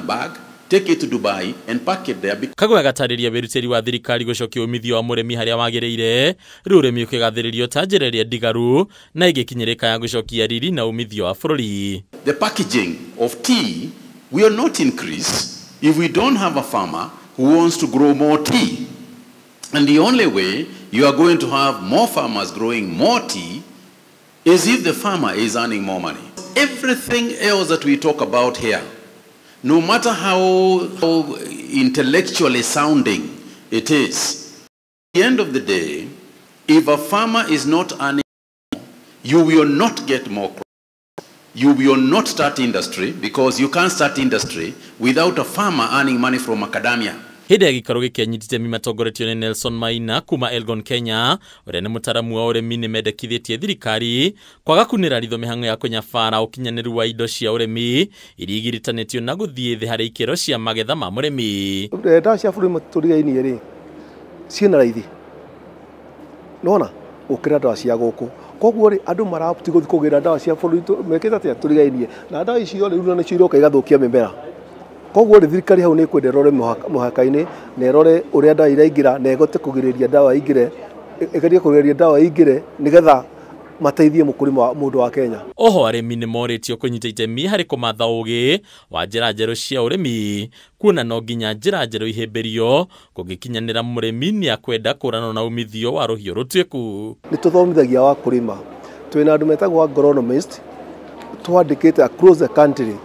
Bag, take it to Dubai and pack it there. Kagwe agatarĩria wĩrutĩri wa thirikari gũcokia umithio wa mũrĩmi harĩa wagĩrĩire, rĩu ũrĩmi ũkĩgathĩrĩrio ta njĩra ĩrĩa ndigaru na ĩngĩkinyĩrĩka ya gũcokia riri na umithio wa bũrũri. The packaging of tea will not increase if we don't have a farmer who wants to grow more tea. And the only way you are going to have more farmers growing more tea is if the farmer is earning more money. Everything else that we talk about here, no matter how intellectually sounding it is, at the end of the day, if a farmer is not earning, you will not get more crops. You will not start industry, because you can't start industry without a farmer earning money from macadamia. Hĩndĩ ya gĩikaro gĩkĩ anyiti itemi matongoretio nĩ Nelson Maina kuma Elgon Kenya, ũrĩa nĩ mũtaramu wa ũrĩmi, nĩ mendekithĩtie thirikari kwaga kunĩra ritho mĩhang'o ya kũnyabara ũkinyanĩru wa indo cia ũrĩmi iria igiritanĩtio na gũthiĩ thĩ harĩ ikĩro cia magetha ma mũrĩmi. Ndawa cia bũrũri tũrigainie rĩ ciĩna raithi, nĩwona, gũkĩra ndawa cia gũkũ. Koguo rĩ andũ marabati gũthiĩ kũgĩra ndawa cia bũrũri mekĩte atĩa tũrigainie, na ndawa icio rĩu nĩcio iroka igathũkia mĩmera. Koguo rĩ thirikari hau nĩ ĩkwenda ĩrore mũhaka-inĩ na ĩrore ũrĩa ndawa iraingĩra na ĩhote kũgirĩrĩria ndawa ingĩre, ĩgerie kũgirĩrĩria ndawa ingĩre nĩgetha mateithie mũkũrima mũndũ wa Kenya. Oho arĩmi nĩ morĩtio kũnyita itemi harĩ kũmatha ũgĩ wa njĩra njerũ cia ũrĩmi, kuona no nginya njĩra njerũ ihĩmbĩrio kũngĩkinyanĩra mũrĩmi nĩ akwenda kũrano na umithio wa rũhiũ rũtuĩku. Nĩ tũthomithagia wa kũrĩma, twĩna andũ metagwo agronomist twandĩkĩte across the country.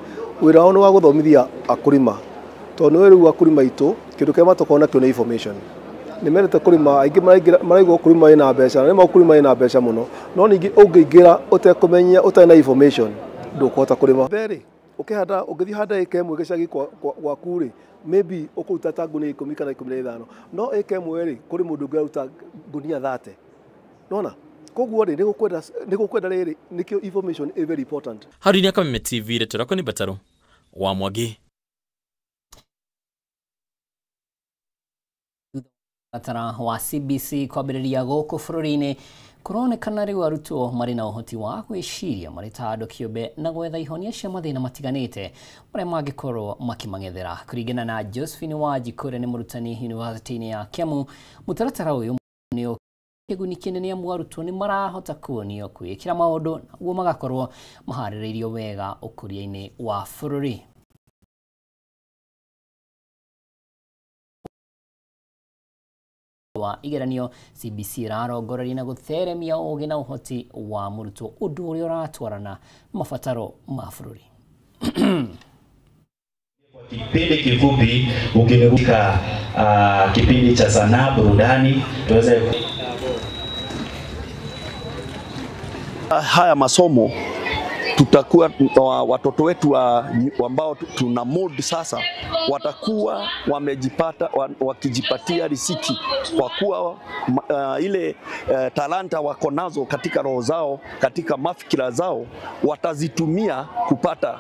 Wĩra wao nĩ wa gũthomithia akũrĩma, tondũ nĩ rĩu akũrĩma aitũ kĩndũ kĩrĩa matokoragwo nakĩo nĩ information. Nĩ mendete kũrĩma, aingĩ maraigua kũrĩma ĩna mbeca, na nĩma kũrĩma ĩna mbeca mũno, no ningĩ ũngĩingĩra ũtekũmenya, ũtarĩ na information, ndũkũhota kũrĩma. Mbere ũkĩhanda, ũngĩthiĩ handa ĩka ĩmwe gĩcagi gwaku rĩ, maybe ũkũruta ta ngunia 10 kana 15, no ĩka ĩmwe rĩ kũrĩ mũndũ ũngĩ aruta ngunia 30. Nĩwona? Koguo rĩ nĩ gũkwenda rĩrĩ, nĩkĩo information is very important. Harũni Kameme TV, rĩtwa nĩ Bataro wa Mwangi. Mũtaratara wa CBC kwambĩrĩria gũkũ bũrũri-inĩ kũronekana rĩu arutwo marĩ na ũhoti wa gwĩciria marĩ ta andũ kĩũmbe na gwetha ihonia cia mathĩna matiganĩte marĩa mangĩkorwo makĩmang'ethera. Kũringana na Josephine Wanjikũ ũrĩa nĩ mũrutani yunivasĩtĩ-inĩ ya Kĩamũ, mũtaratara ũyũ nĩ kĩguni kĩnene amu arutwo nĩ marahota kuonio kwĩĩkĩra maũndũ naguo magakorwo maharĩrĩirio wega ũkũria-inĩ wa bũrũri. Wa igeranio CBC ĩrarongoreria na gũtheremia ũgĩ na ũhoti wa mũrutwo, ũndũ ũrĩa ũratwarana na mabataro ma bũrũri. Kipindi kifupi ukiruka kipindi cha sanaa burudani tuweze haya masomo tutakuwa watoto wetu ambao tuna mold sasa watakuwa wamejipata wakijipatia riziki kwa kuwa ile talanta wako nazo katika roho zao, katika mafikira zao watazitumia kupata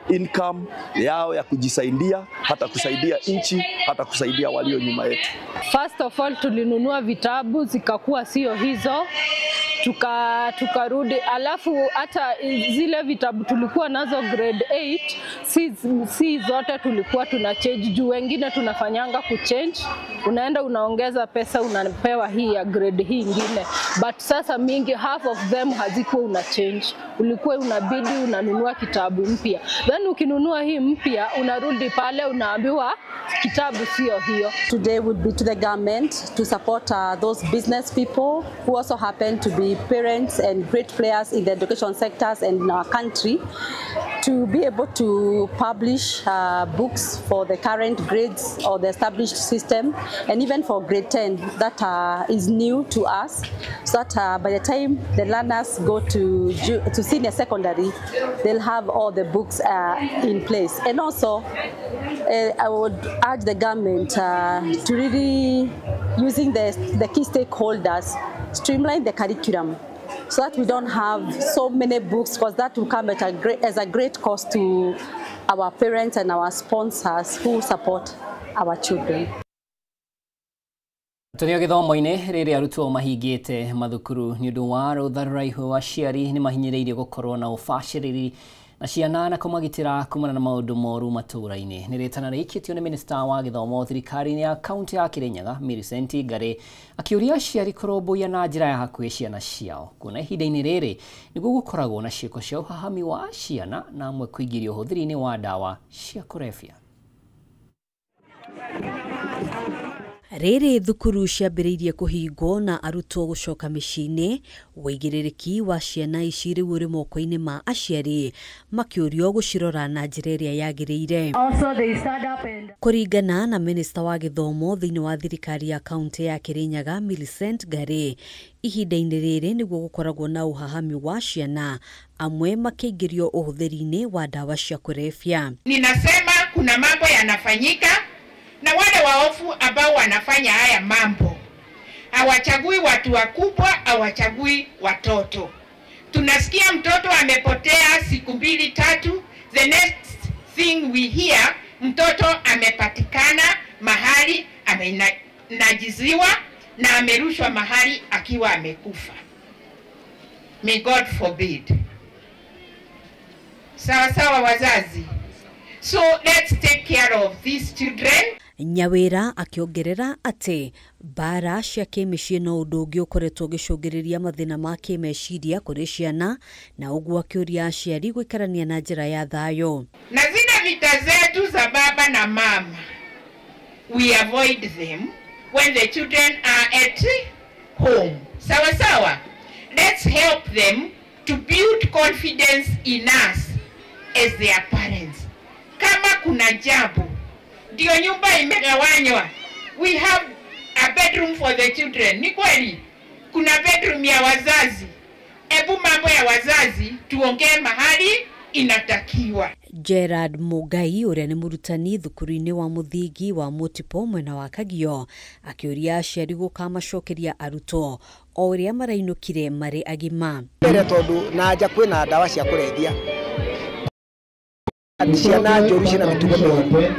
income yao ya kujisaidia, hata kusaidia nchi, hata kusaidia walio nyuma yetu. First of all tulinunua vitabu zikakuwa sio hizo, tukarudi, alafu hata zile vitabu tulikuwa nazo grade 8 si zote tulikuwa tuna change, juu wengine tunafanyanga kuchange, unaenda unaongeza pesa unapewa hii ya grade hii ingine, but sasa mingi half of them hazikuwa una change, ulikuwa unabidi unanunua kitabu mpya, then ukinunua hii mpya unarudi pale unaambiwa kitabu sio hiyo. Today would be to the government to support those business people who also happen to be parents and great players in the education sectors and in our country, to be able to publish books for the current grades or the established system, and even for grade 10 that is new to us, so that by the time the learners go to senior secondary, they'll have all the books in place. And also, I would urge the government to really, using the key stakeholders, streamline the curriculum so that we don't have so many books, because that will come at as a great cost to our parents and our sponsors who support our children. Tũrĩ gĩthomo-inĩ rĩrĩa arutwo mahingĩte mathukuru nĩ ũndũ wa rũtha rũraihu, aciari nĩ mahinyĩrĩirio gũkorwo na ũbacĩrĩri Na ciana na kũmagitĩra kumana na maũndũ moru matũũra-inĩ. Nĩ rĩtana rĩikĩtio nĩ minista wa gĩthomo thirikari-inĩ ya kaunti ya Kirinyaga Millicent Ngari akĩũria aciari kũrũmbũiya na njĩra ya hakuhĩ ciana ciao, kuona ihinda-inĩ rĩrĩ nĩguo gũkoragwo na ciĩko cia ũhahami wa ciana na amwe kũingĩrio ũhũthĩri-inĩ wa ndawa cia kũrebia. Rĩrĩ thukuru ciambĩrĩirie kũhingwo na arutwo gũcoka mĩciĩ-inĩ, wũigĩrĩrĩki wa ciana ici rĩu ũrĩ moko-inĩ ma aciari makĩũrio gũcirora na njĩra ĩrĩa yagĩrĩire. Kũringana na minista wa gĩthomo thĩinĩ wa thirikari ya kaunti ya Kirinyaga Millicent Ngari, ihinda-inĩ rĩrĩ nĩguo gũkoragwo na ũhahami wa ciana, amwe makĩingĩrio ũhũthĩri-inĩ wa ndawa cia kũrebia. Ninasema kuna mambo yanafanyika na wale waofu ambao wanafanya haya mambo hawachagui watu wakubwa, hawachagui watoto. Tunasikia mtoto amepotea siku mbili tatu, the next thing we hear mtoto amepatikana mahali amenajiziwa na amerushwa mahali akiwa amekufa. May God forbid. Sawa sawa wazazi. So let's take care of these children. Nyawira akĩongerera atĩ mbara cia kĩmĩciĩ no ũndũ ũngĩ ũkoretwo ũgĩcũngĩrĩria mathĩna ma kĩmeciria kũrĩ ciana, na ũguo akĩũria aciari gũikarania na njĩra ya thayũ. Na zile vita zetu za baba na mama, we avoid them when the children are at home. Sawa sawa. Let's help them to build confidence in us as their parents. Kama kuna jambo, ndio nyumba imegawanywa, we have a bedroom for the children. Ni kweli kuna bedroom ya wazazi. Ebu mambo ya wazazi tuongee mahali inatakiwa. Gerard Mugai ũrĩa nĩ mũrutani thukuru-inĩ wa mũthingi wa Mũtipo mwena wa Kagio akĩũria aciari gũkamacokeria arutwo o ũrĩa marainũkire marĩ agima. Mbere tondũ na nja kwĩna ndawa cia kũrebia, ciana njũru ciĩna mĩtugo mĩũru,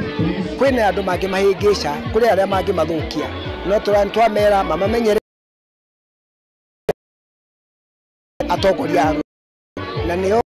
kwĩna andũ mangĩmahĩngĩca, kũrĩ arĩa mangĩmathũkia, no twamera mamamenyere atongoria na nĩo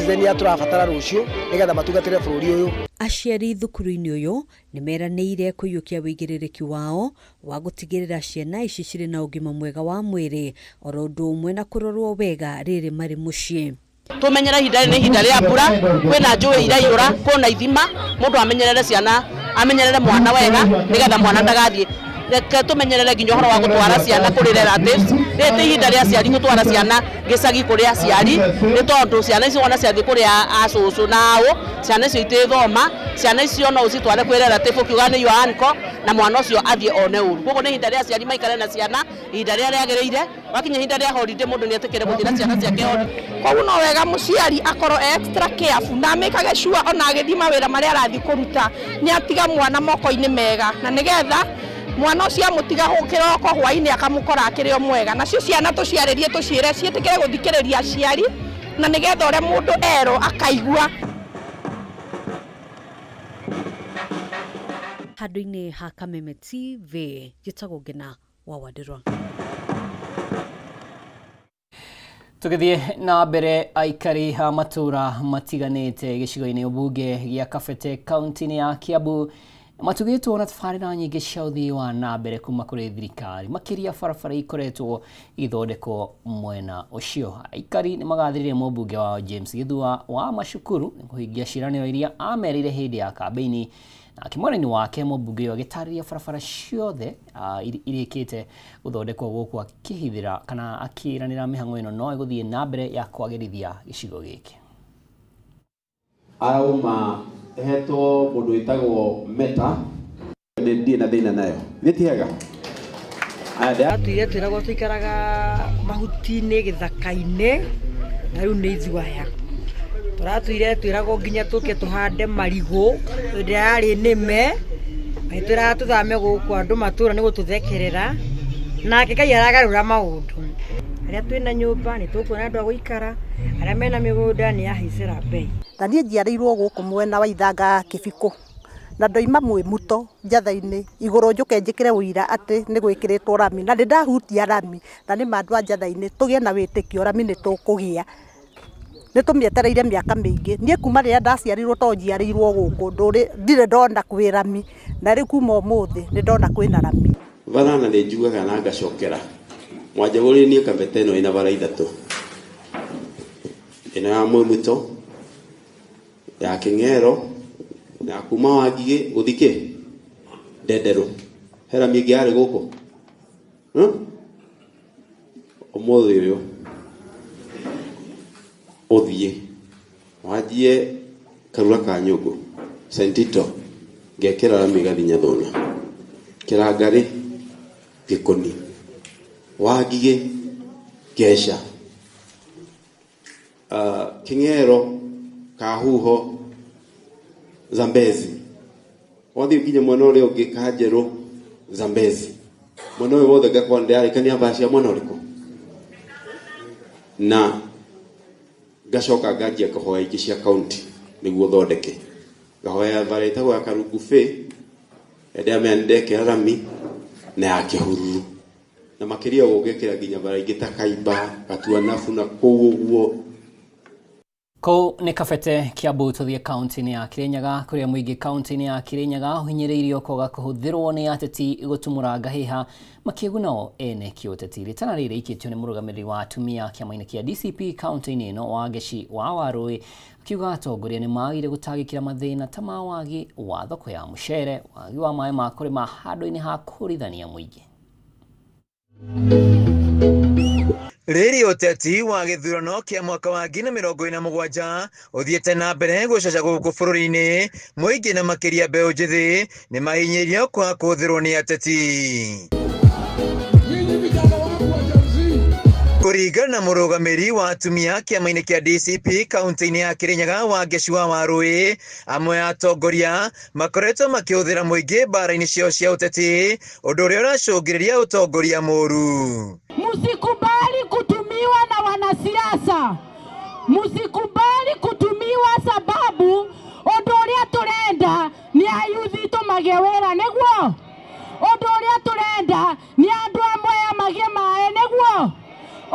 thenia tũrabatara rũciũ nĩgetha matungatĩre bũrũri ũyũ. Aciari thukuru-inĩ ũyũ nĩmeranĩire kũiyũkia wũigĩrĩrĩki wao wa gũtigĩrĩra ciana ici cirĩ na ũgima mwega wa mwĩrĩ oro ũndũ ũmwe na kũrorwo wega rĩrĩ marĩ mũciĩ. Tumenyere ihinda nĩ ihinda rĩa mbura, kwĩna njũĩ iraiyũra, kwĩna ithima, mũndũ amenyerere ciana, amenyerere mwana wega nĩgetha mwana ndagathiĩ. Reke tumenyerere nginya ũhoro wa gũtwara ciana kũrĩ relatives. Rĩrĩ ti ihinda rĩa aciari gũtwara ciana gĩcagi kũrĩ aciari, nĩ tondũ ciana icio wona ciathiĩ kũrĩ acũcũ na aũ, ciana icio itĩthoma, ciana icio no ũcitware kwĩ relative ũkiuga nĩ your uncle, na mwana ũcio athiĩ one ũru. Koguo nĩ ihinda rĩa aciari maikare na ciana ihinda rĩrĩa rĩagĩrĩire. Wakinya ihinda rĩa holiday mũndũ nĩ etĩkĩre gũthiĩ na ciana ciake holiday. Koguo no wega mũciari akorwo extra careful na amĩkage sure ona agĩthiĩ mawĩra marĩa arathiĩ kũruta nĩ atiga mwana moko-inĩ mega, na nĩgetha mwana ũcio amũtiga kĩroko hwaĩ-inĩ akamũkora akĩrĩ o mwega. Nacio ciana tũciarĩrie tũciĩre ciĩtĩkĩre gũthikĩrĩria aciari, na nĩgetha ũrĩa mũndũ erwo akaigua. Handũ-inĩ ha Kameme TV, njĩtagwo Ngina wa Wandirwa. Tũgĩthiĩ na mbere, aikari a matũũra matiganĩte gĩcigo-inĩ mbunge gĩa Kabete kaunti-inĩ ya Kiambu matugĩtwo na tabarĩra nyingĩ cia ũthii wa na mbere kuma kũrĩ thirikari, makĩria barabara ikoretwo igĩthondekwo mwena ũcio. Aikari nĩ magathĩrĩria mũmbunge wao James Githua wa Macukuru nĩ kũhingia ciĩranĩro iria amerire hĩndĩ ya kambĩini, nake mwena-inĩ wake mũmbunge ũyũ agĩtarĩria barabara ciothe irĩkĩte gũthondekwo gũkũ akĩhithĩra kana akĩranĩra mĩhang'o ĩno no ĩgũthiĩ na mbere ya kwagĩrithia gĩcigo gĩkĩ. Arauma hetwo mũndũ wĩtagwo Meta, ndirĩ na thĩna nayo, nĩ ti hega. Tuire twĩragwo tũikaraga mahuti-inĩ gĩthaka-inĩ, na rĩu nĩ ithuaya. Tũratuire twĩragwo nginya tũke tũhande marigũ hĩndĩ ĩrĩa yarĩ nĩme, magĩtwĩraga tũthame gũkũ andũ matũra nĩ gũtũthekerera, nake Ngai aragarũra maũndũ. Arĩa twĩna nyũmba nĩ tũkuona andũ a gũikara, arĩa mena mĩgũnda nĩ yahaicĩra mbei. Na niĩ njiarĩirwo gũkũ mwena wa Ithanga Kĩbikũ, na ndoima Mwĩmuto Njatha-inĩ igũrũ njũke njĩkĩre ũira atĩ nĩ gwĩkĩrĩtwo rami, na nĩ ndahutia rami, na nĩ ma andũ a Njatha-inĩ tũgĩe na wĩtĩkio rami nĩ tũkũgĩa. Nĩ tũmĩetereire mĩaka mĩingĩ. Niĩ kuma rĩrĩa ndaciarirwo to njiarĩirwo gũkũ ndirĩ ndona kwĩ rami, na rĩu kuma ũmũthĩ nĩ ndona kwĩna rami. Bara na nĩ njugaga na ngacokera mwanjagũrĩ niĩ Kabete ĩno ĩna bara ithatũ, ĩno ya Mwĩmuto, ya Kĩng'ero na ya kuma Wangigĩ gũthiĩ kĩ Ndenderũ. He rami ĩngĩ yarĩ gũkũ ũmũthĩ ũyũ ũthiĩ wanjie Karura ka Nyũngũ Sentito ngekĩra rami ĩgathiĩ Nyathũna, Kĩrangarĩ Gĩkũni, Wangigĩ Ngeca, Kĩng'ero Kahuho Zambezi, wathiĩ nginya mwena ũrĩa ũngĩ Kanjerũ Zambezi, mwena ũyũ wothe ngakorwo nĩndĩrarĩkania bara cia mwena ũrĩkũ, na ngacoka nganjia kũhoya ingĩ cia kaunti nĩguo thondeke. Ngahoya bara ĩtagwo ya Karungu Bay ndĩramenya nĩndekĩra rami, na ya Kĩhururu, na makĩria ũguo ngekĩra nginya bara ingĩ ta Kaimba, Gatuanabu na kũu ũguo. Kũu nĩ Kabete Kiambu. Tũthiĩ kaunti-inĩ ya Kirinyaga kũrĩa mũingĩ kaunti-inĩ ya Kirinyaga ũhinyĩrĩirio kwaga kũhũthĩrwo nĩ ateti gũtumũra ngahĩha makĩguna o ene kĩũteti. Rĩtana rĩrĩ rĩikĩtio nĩ mũrũgamĩrĩri wa atumia kĩama-inĩ kĩa DCP kaunti-inĩ ĩno Wangeci wa Warũĩ, akiuga atongoria nĩ magire gũtangĩkĩra mathĩna ta ma wagi wa thoko ya mũcere, wagi wa maĩ ma kũrĩma handũ-inĩ ha kũrithania mũingĩ. Rĩrĩ ũteti wa gĩthurano kĩa mwaka wa 2027 ũthiĩte na mbere gũcaca gũkũ bũrũri-inĩ, mũingĩ na makĩria mbeũ njĩthĩ nĩ mahinyĩrĩirio kwaga kũhũthĩrwo nĩ ateti. Kũringana na mũrũgamĩrĩri wa atumia kĩama-inĩ kĩa DCP kaunti-inĩ ya Kirinyaga Wangeci wa Warũĩ, amwe a atongoria makoretwo makĩhũthĩra mũingĩ mbara-inĩ ciao cia ũteti, ũndũ ũrĩa ũracũngĩrĩria ũtongoria mũũru. Msikubali kutumiwa na wanasiasa, msikubali kutumiwa sababu ũndũ ũrĩa tũrenda nĩ ayuthi tũmagĩe wĩra nĩguo, ũndũ ũrĩa tũrenda nĩ andũ amwe magĩe maĩ nĩguo,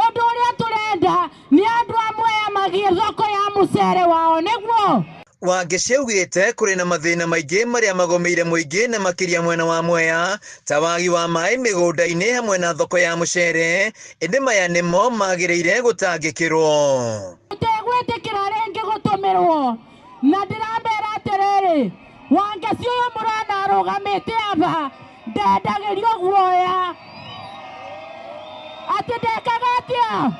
ũndũ ũrĩa tũrenda nĩ andũ amwe magĩe thoko ya mũcere wao nĩguo. Wangeci augĩte kũrĩ na mathĩna maingĩ marĩa magũmĩire mũingĩ na makĩria mwena wa Mwea ta wagi wa maĩ mĩgũnda-inĩ hamwe na thoko ya mũcere, ĩndĩ maya nĩmo magĩrĩire gũtangĩkĩrwo. Tũtegwĩtĩkĩra rĩngĩ gũtũmĩrwo, na ndĩramera atĩrĩrĩ, Wangeci ũyũ mũrona arũgamĩte aba ndendagĩrio guoya, atĩ ndekaga atĩa?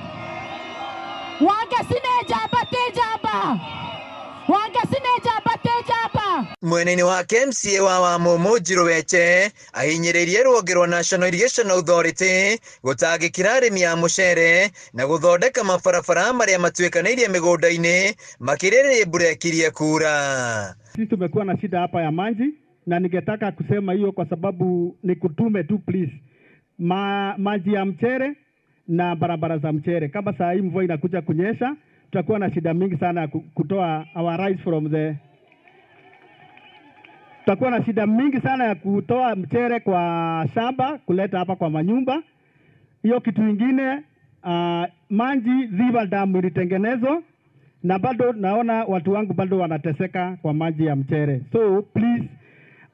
Wangeci nĩ njamba ti njamba? Wangeci nĩ njamba ti njamba? Mwena-inĩ wake MCA wa Wamumu Njirũ Weche ahinyĩrĩirie rũhonge rwa National Irrigation Authority gũtangĩkĩra arĩmi a mũcere na gũthondeka mabarabara marĩa matuĩkanĩirie mĩgũnda-inĩ makĩria rĩrĩa mbura ĩkirie kura. Sisi tumekuwa na shida hapa ya maji, na ningetaka kusema hiyo kwa sababu nikutume tu please. Maji ya mchere na barabara za mchere. Kama saa hii mvua inakuja kunyesha, tutakuwa na shida mingi sana kutoa our rice from the, tutakuwa na shida mingi sana ya kutoa mchere kwa shamba kuleta hapa kwa manyumba. Hiyo kitu ingine, Manji Ziwa Dam ilitengenezwa na bado naona watu wangu bado wanateseka kwa maji ya mchere. So please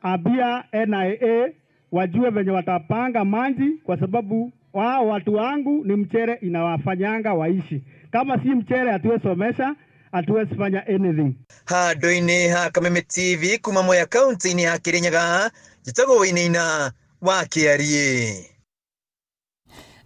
abia NIA wajue venye watapanga maji, kwa sababu wao watu wangu ni mchere inawafanyanga waishi. Kama si mchere hatuwezi somesha, hatuwezi fanya anything. Handũ-inĩ ha Kameme TV kuma Mwea kaunti-inĩ ya Kirinyaga, njĩtagwo Wainaina wa Kĩariĩ.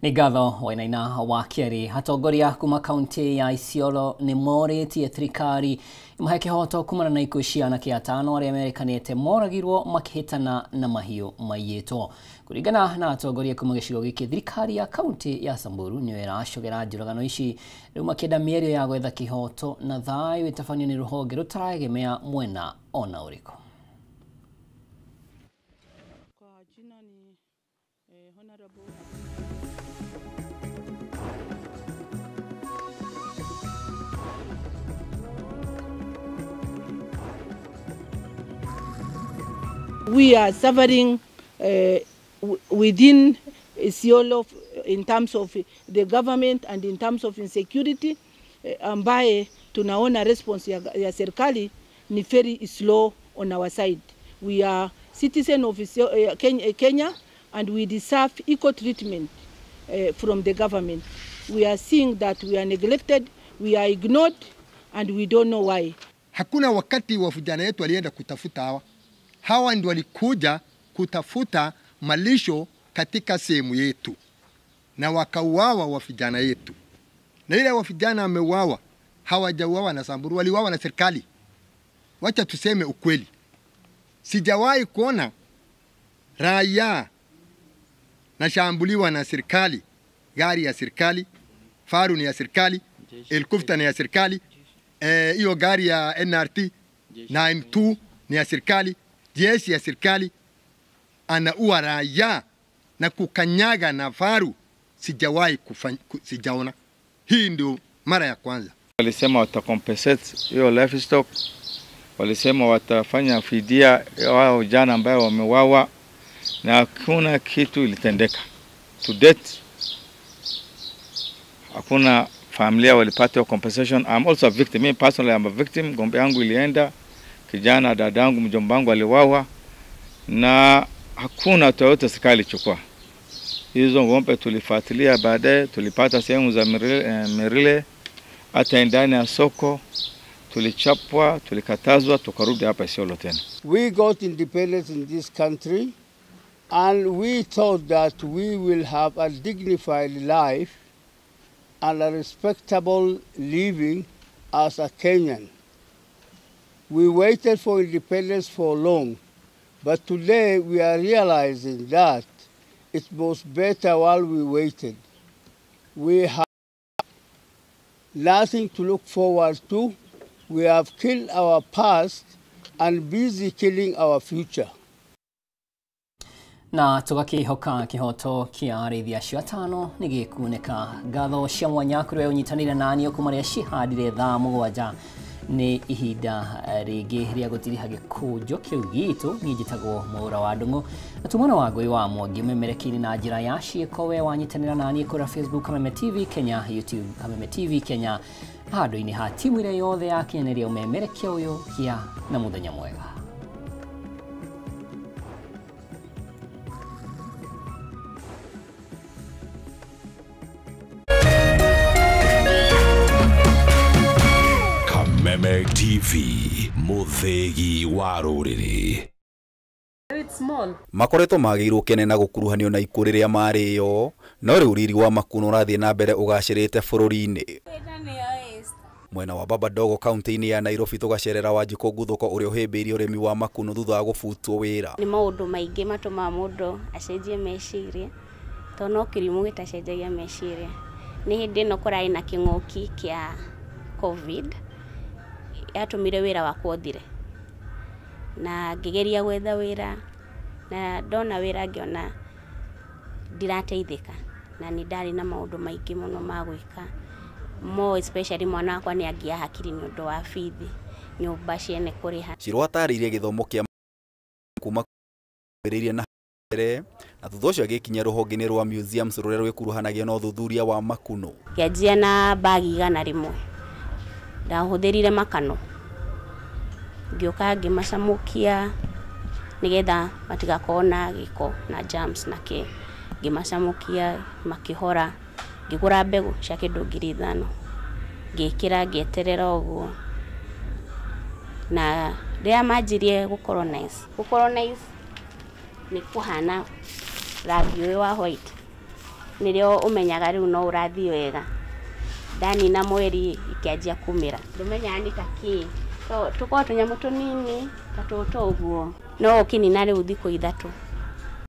Nĩ ngatho Wainaina wa Kĩariĩ. Atongoria kuma kaunti ya Isiolo nĩ morĩtie thirikari ĩmahe kĩhoto kumana na ikuũ cia anake atano arĩa merekanĩte moragirwo makĩhĩtana na mahiũ maiyĩtwo. Kũringana na atongoria kuma gĩcigo gĩkĩ, thirikari ya kaunti ya Samburu nĩyo ĩracogera njũragano ici, rĩu makĩenda mĩario ya gwetha kĩhoto na thayũ ĩtabanio nĩ rũhonge rũtaraegemea mwena ona ũrĩkũ. We are suffering within Isiolo in terms of the government and in terms of insecurity, ambaye Tunaona response ya serikali ni very slow on our side. We are citizen of Kenya and we deserve equal treatment from the government. We are seeing that we are neglected, we are ignored and we don't know why. Hakuna wakati wa vijana yetu walienda kutafuta hawa. Hawa ndio walikuja kutafuta malisho katika sehemu yetu na wakauawa wa vijana yetu. Na ile wa vijana ameuawa, hawajauawa na Samburu, waliuawa na serikali. Wacha tuseme ukweli. Sijawahi kuona raia nashambuliwa na serikali, gari ya serikali, faru ni ya serikali, helikopta ni ya serikali, hiyo gari ya NRT na M2 ni ya serikali, jeshi ya serikali anaua raia na kukanyaga na faru. Sijawahi sijaona. Hii ndio mara ya kwanza. Walisema watakompensate hiyo livestock, walisema watafanya fidia wao jana ambao wamewawa, na hakuna kitu ilitendeka. To date hakuna familia walipata compensation. I'm also a victim. Me personally I'm a victim. Ngombe yangu ilienda, kijana dadangu mjomba wangu aliwawa, na hakuna toyota serikali ilichukua. Hizo ngombe tulifuatilia baadaye, tulipata sehemu za Merile, hata ndani ya soko tulichapwa, tulikatazwa, tukarudi hapa Isiolo tena. We got independence in this country and we thought that we will have a dignified life and a respectable living as a Kenyan. We waited for independence for long, but today we are realizing that it was better while we waited. We have nothing to look forward to. We have killed our past and busy killing our future. Na tugakihoka kihoto kia arĩithi acio atano nĩ gĩkunĩka. Ngatho cia mwanya kũrĩ we ũnyitanĩire naniĩ kuma rĩrĩa cihandire thaa 7 nĩ ihinda rĩngĩ rĩa gũtiriha gĩkũnjo kĩu gitũ. Niĩ njĩtagwo Mwaura wa Ndung'u na tumwana wa Ngũi wa Mwangi ũmemerekeire na njĩra ya ciĩko. We wanyitanĩra naniĩ kũrĩa Facebook Kameme TV Kenya, YouTube Kameme TV Kenya, handũ-inĩ ha timu ĩrĩa yothe yakinyanĩria ũmemerekia ũyũ. Gĩa na mũthenya mwega. Kameme TV, mũthĩgi wa rũrĩrĩ. Makoretwo magĩirwo kene na gũkuruhanio na ikuũ rĩrĩa marĩo, no rĩu riri wa makuno ũrathiĩ na mbere ũgacĩrĩte bũrũri-inĩ. Mwena wa Baba Dogo kaunti-inĩ ya Nairobi tũgacerera Wanjikũ Nguthũko ũrĩa ũhĩmbĩirie ũrĩmi wa makuno thutha wa gũbutwo wĩra. Nĩ maũndũ maingĩ matũmaga mũndũ acenjie meciria, tondũ no kĩrimũ gĩtacenjagia meciria. Nĩ hĩndĩ ĩno kũrarĩ na kĩng'ũki kĩa COVID, yatũmire wĩra wakwa ũthire, na ngĩgeria gwetha wĩra, na ndona wĩra ngĩona ndirateithĩka, na nĩ ndarĩ na maũndũ maingĩ mũno ma gwĩka. More especially mwana wakwa nĩ angĩa hakiri nĩ ũndũ wa bithi, nyũmba ciene kũrĩha. Cirũ atarĩirie gĩthomo kĩa kuma mbĩrĩirie na mbere, na thutha ũcio agĩkinya rũhonge-inĩ rwa museums rũrĩa rwĩkuruhanagia na ũthuthuria wa makuno. Ngĩanjia na bagi 100, ndahũthĩrire makano, ngĩũka ngĩmacamũkia nĩgetha matigakorwo na gĩko na germs na kĩ. Ngĩmacamũkia makĩhora, ngĩgũra mbegũ cia kĩndũ 5,000, ngĩkĩra ngĩeterera ũguo, na rĩrĩa manjirie gũcolonize, gũcolonize nĩ kũhana rangi ũyũ wa white, nĩrĩo ũmenyaga rĩu no ũrathiĩ wega. Ndanina mweri ikĩanjia kumĩra, ndũmenyaga nĩ ta kĩ, tũkorwo tũnyamũ tũnini ta tũtũ ũguo, no ũkĩnina rĩu thikũ 3